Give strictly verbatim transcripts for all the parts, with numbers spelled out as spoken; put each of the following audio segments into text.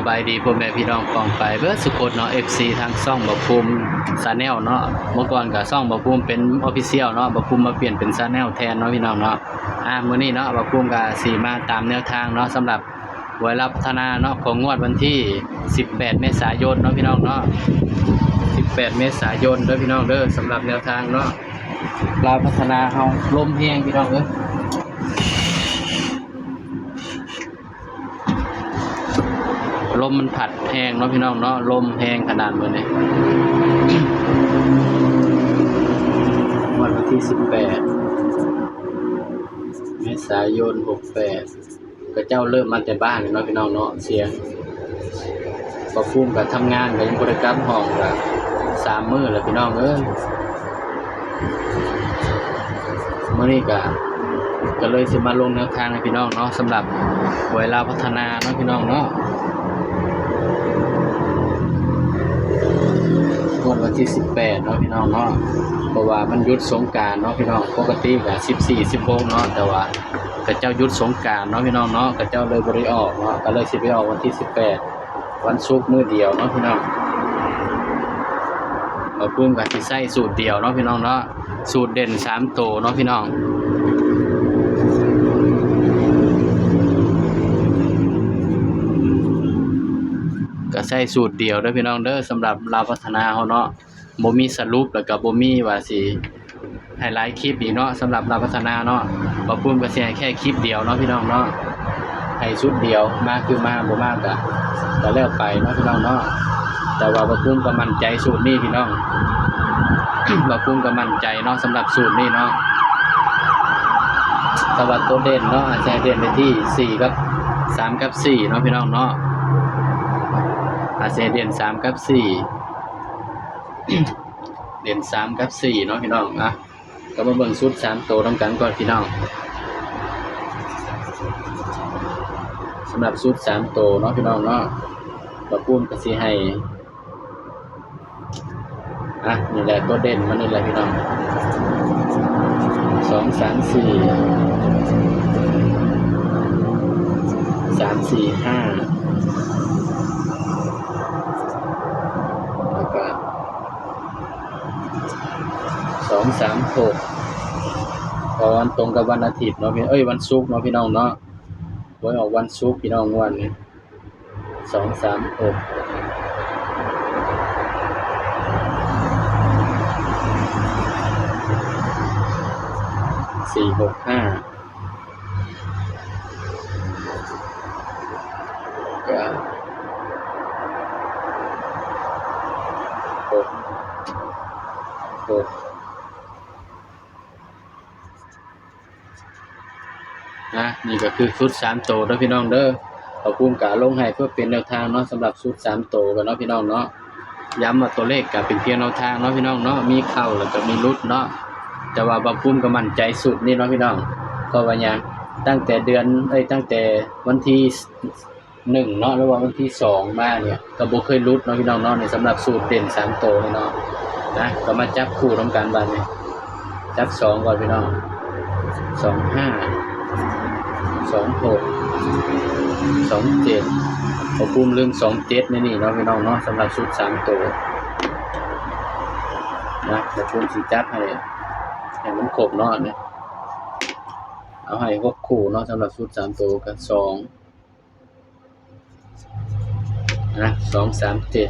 สบายดีพ่อแม่พี่น้องป้องไปเบิดสุคนเนาะ เอฟซี ทางช่องบ่าวภูมิ Channel เนาะ เมื่อก่อนก็ช่องบ่าวภูมิเป็น Official เนาะ บ่าวภูมิมาเปลี่ยนเป็น Channel แทนเนาะพี่น้องเนาะ อ่า มื้อนี้เนาะ บ่าวภูมิก็สิมาตามแนวทางเนาะ สำหรับหวยลาวพัฒนาเนาะ ของงวดวันที่ สิบแปด เมษายนเนาะพี่น้องเนาะ สิบแปด เมษายนเด้อพี่น้องเด้อ สำหรับแนวทางเนาะ ลาวพัฒนาเฮาลมแฮงพี่น้องเอ้ย ลมมันพัดแฮงเนาะพี่น้องเนาะ ลมแฮงขนาดมื้อนี้ วันที่ สิบแปด เมษายน หกแปด เขาเจ้าเริ่มมาแต่บ้านเนาะพี่น้องเนาะ เสียง บ่าวภูมิก็ทำงานก็ยังบ่ได้กลับห้องก็สามมื้อแล้วพี่น้องเอ้ย มื้อนี้ก็ ก็เลยสิมาลงแนวทางให้พี่น้องเนาะ สำหรับหวยลาวพัฒนาเนาะพี่น้องเนาะ งวดวันที่ สิบแปด เนาะพี่น้องเนาะ เพราะว่ามันหยุดสงกรานต์เนาะพี่น้อง ปกติก็ สิบสี่ สิบหก เนาะ แต่ว่าเขาเจ้าหยุดสงกรานต์เนาะพี่น้องเนาะ เขาเจ้าเลยบ่ได้ออกเนาะ ก็เลยสิไปออกวันที่ สิบแปด วันศุกร์มื้อเดียวเนาะพี่น้อง บ่าวภูมิก็สิใช้สูตรเดียวเนาะพี่น้องเนาะ สูตรเด่นสามตัวเนาะพี่น้อง ก็ใช้สูตรเดียวเด้อพี่น้องเด้อ สำหรับลาวพัฒนาเฮาเนาะ บ่มีสรุป แล้วก็บ่มีว่าสิให้หลายคลิปอีกเนาะ สำหรับลาวพัฒนาเนาะ บ่าวภูมิก็สิให้แค่คลิปเดียวเนาะพี่น้องเนาะ ให้ชุดเดียว มาคือมา บ่มาก็ ก็แล้วไปเนาะพี่น้องเนาะ แต่ว่าบ่าวภูมิก็มั่นใจสูตรนี้พี่น้อง บ่าวภูมิก็มั่นใจเนาะ สำหรับสูตรนี้เนาะ แต่ว่าตัวเด่นเนาะ อาจจะเด่นไปที่ สี่ กับ สาม กับ สี่ เนาะพี่น้องเนาะ อาจจะเด่น สาม กับ สี่ เด่น สาม กับ สี่ เนาะพี่น้อง อ่ะ ก็มาเบิ่งชุดสามตัวนำกันก่อนพี่น้อง สำหรับชุดสามตัวเนาะพี่น้องเนาะ บ่าวภูมิก็สิให้ อ่ะ นี่แหละตัวเด่นมันนี่แหละพี่น้อง สอง สาม สี่ สาม สี่ ห้า แล้วก็ สอง สาม หก เพราะวันตรงกับวันอาทิตย์เนาะพี่ เอ้ย วันศุกร์เนาะพี่น้องเนาะ หวยออกวันศุกร์พี่น้องงวดนี้ สอง สาม หก สี่ หก ห้า ก็ หก หก นะ นี่ก็คือชุดสามตัวเด้อพี่น้องเด้อ บ่าวภูมิก็ลงให้เพื่อเป็นแนวทางเนาะ สำหรับชุดสามตัวกันเนาะพี่น้องเนาะ ย้ำว่าตัวเลขก็เป็นเพียงแนวทางเนาะพี่น้องเนาะ มีเข้าแล้วก็มีหลุดเนาะ แต่ว่าบ่าวภูมิก็มั่นใจสูตรนี้เนาะพี่น้อง เพราะว่าหยัง ตั้งแต่เดือน เอ้ย ตั้งแต่วันที่ หนึ่ง เนาะ หรือว่าวันที่ สอง มาเนี่ย ก็บ่เคยหลุดเนาะพี่น้องเนาะ นี่สำหรับสูตรเด่นสามตัวนี่เนาะ นะ ก็มาจับคู่นำกันบัดนี้ จับสองก่อนพี่น้อง สอง ห้า สอง หก สอง เจ็ด บ่าวภูมิลืม สอง เจ็ด ในนี่เนาะพี่น้องเนาะ สำหรับสูตรสามตัว นะ บ่าวภูมิสิจับให้ ให้มันครบเนาะเนี่ย เอาให้หกคู่เนาะ สำหรับสูตรสามตัวก็ สอง นะ สอง สาม เจ็ด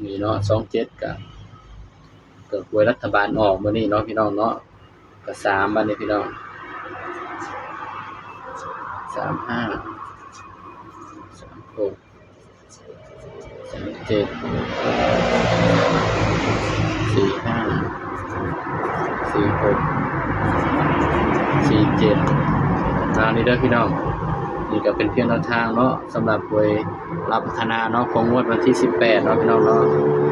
นี่เนาะ สอง เจ็ด ก็ ก็หวยรัฐบาลออกมื้อนี้เนาะพี่น้องเนาะ ก็ สาม บัดนี้พี่น้อง สาม ห้า สาม หก สาม เจ็ด สี่ ห้า สี่ หก สี่ เจ็ด อ่า นี่เด้อพี่น้อง นี่ก็เป็นเพียงแนวทางเนาะ สำหรับหวยลาวพัฒนาเนาะ ของงวดวันที่ สิบแปด เนาะพี่น้องเนาะ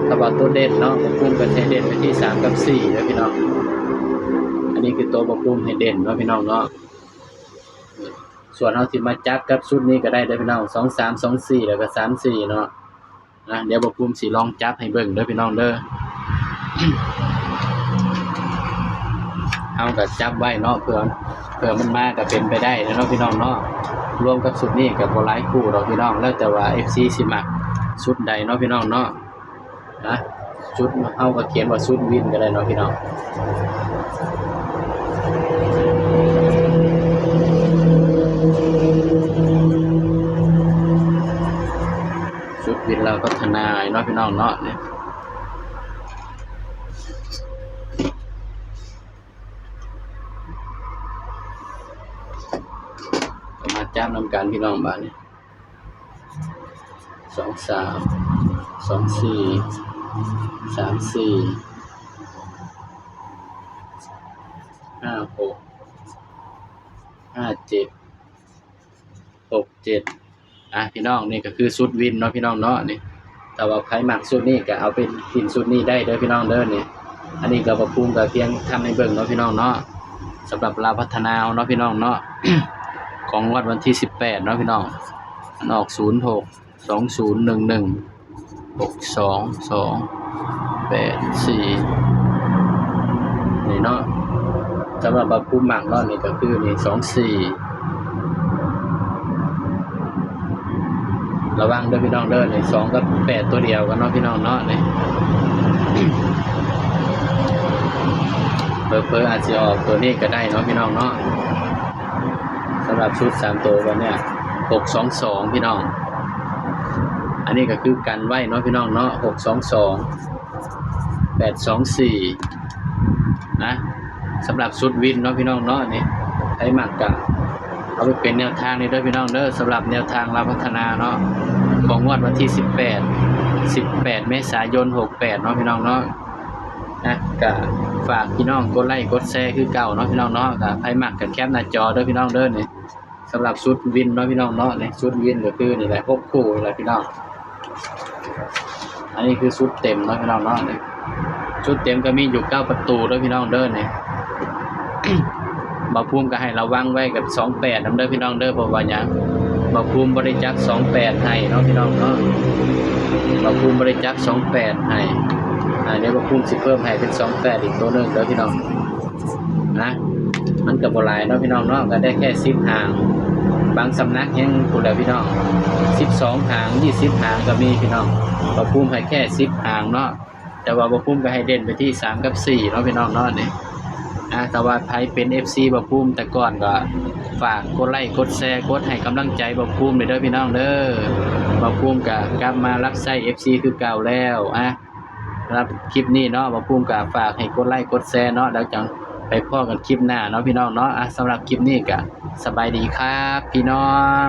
ถ้าว่าตัวเด่นเนาะ บ่าวภูมิก็จะเด่นไปที่ สาม กับ สี่ เด้อพี่น้อง อันนี้คือตัวบ่าวภูมิให้เด่นเนาะพี่น้องเนาะ ส่วนเฮาสิมาจับกับชุดนี้ก็ได้เด้อพี่น้อง สอง สาม สอง สี่ แล้วก็ สาม สี่ เนาะ นะ เดี๋ยวบ่าวภูมิสิลองจับให้เบิ่งเด้อพี่น้องเด้อ เฮาก็จับไว้เนาะ เผื่อ เผื่อมันมาก็เป็นไปได้เนาะพี่น้องเนาะ รวมกับชุดนี้ก็บ่หลายคู่ดอกพี่น้อง แล้วแต่ว่า เอฟซี สิมักชุดใดเนาะพี่น้องเนาะ นะ ชุดเฮาก็เขียนว่าชุดวินก็ได้เนาะพี่น้อง ชุดวินลาวพัฒนาเนาะพี่น้องเนาะ เนี่ย ก็มาจับนำกันพี่น้อง บาดนี้ สองสาม สองสี่ สามสี่ ห้าหก ห้าเจ็ด หกเจ็ด อ่ะพี่น้อง นี่ก็คือชุดวินเนาะพี่น้องเนาะ นี่ ถ้าว่าไผมักชุดนี้ก็เอาไปกินชุดนี้ได้เด้อพี่น้องเด้อ นี่ อันนี้ก็บ่าวภูมิก็เพียงทำให้เบิ่งเนาะพี่น้องเนาะ สำหรับลาวพัฒนาเนาะพี่น้องเนาะ ของงวดวันที่สิบแปดเนาะพี่น้อง มันออก ศูนย์หก สองศูนย์หนึ่งหนึ่ง หกสองสอง แปดสี่ นี่เนาะ สำหรับบ่าวภูมิมักเนาะ นี่ก็คือนี่ สองสี่ ระวังเด้อพี่น้องเด้อ นี่ สองกับแปดตัวเดียวกันเนาะพี่น้องเนาะ นี่ เผลอๆอาจสิออกตัวนี้ก็ได้เนาะพี่น้องเนาะ สำหรับชุดสามตัววันเนี้ย หกสองสอง พี่น้อง อันนี้ก็คือกันไว้เนาะพี่น้องเนาะ หกสองสอง แปดสองสี่ นะ สำหรับชุดวินเนาะพี่น้องเนาะ นี่ ไผมักก็เอาไปเป็นแนวทางนี่เด้อพี่น้องเด้อ สำหรับแนวทางลาวพัฒนาเนาะ ของงวดวันที่สิบแปด สิบแปด เมษายน หกแปด เนาะพี่น้องเนาะ นะ ก็ฝากพี่น้องกดไลค์กดแชร์คือเก่าเนาะพี่น้องเนาะ ก็ไผมักก็แคปหน้าจอเด้อพี่น้องเด้อ นี่ สำหรับชุดวินเนาะพี่น้องเนาะ นี่ ชุดวินก็คือนี่แหละ หกคู่นี่แหละพี่น้อง อันนี้คือชุดเต็มเนาะพี่น้องเนาะ นี่ ชุดเต็มก็มีอยู่เก้าประตูเด้อพี่น้องเด้อ นี่ บ่าวภูมิก็ให้ระวังไว้กับ สองแปด นำเด้อพี่น้องเด้อ เพราะว่าหยัง บ่าวภูมิบ่ได้จับ สองแปด ให้เนาะพี่น้องเนาะ บ่าวภูมิบ่ได้จับ สองแปด ให้ อ่า เดี๋ยวบ่าวภูมิสิเพิ่มให้เป็น สองแปด อีกตัวหนึ่งเด้อพี่น้อง นะ มันก็บ่หลายเนาะพี่น้องเนาะ ก็ได้แค่สิบหาง บางสำนักยังพู้นแหละพี่น้อง สิบสองหาง ยี่สิบหางก็มีพี่น้อง บ่าวภูมิให้แค่สิบหางเนาะ แต่ว่าบ่าวภูมิก็ให้เด่นไปที่สามกับสี่เนาะพี่น้องเนาะ นี่ อ่ะ แต่ว่าไผเป็น เอฟซี บ่าวภูมิแต่ก่อนก็ฝากกดไลค์กดแชร์ กดให้กำลังใจบ่าวภูมิเด้อพี่น้องเด้อ บ่าวภูมิก็กลับมารับใช้ เอฟซี คือเก่าแล้ว อ่ะ สำหรับคลิปนี้เนาะ บ่าวภูมิก็ฝากให้กดไลค์กดแชร์เนาะ แล้วจั่งไปพ้อกันคลิปหน้าเนาะพี่น้องเนาะ อ่ะ สำหรับคลิปนี้ก็สบายดีครับพี่น้อง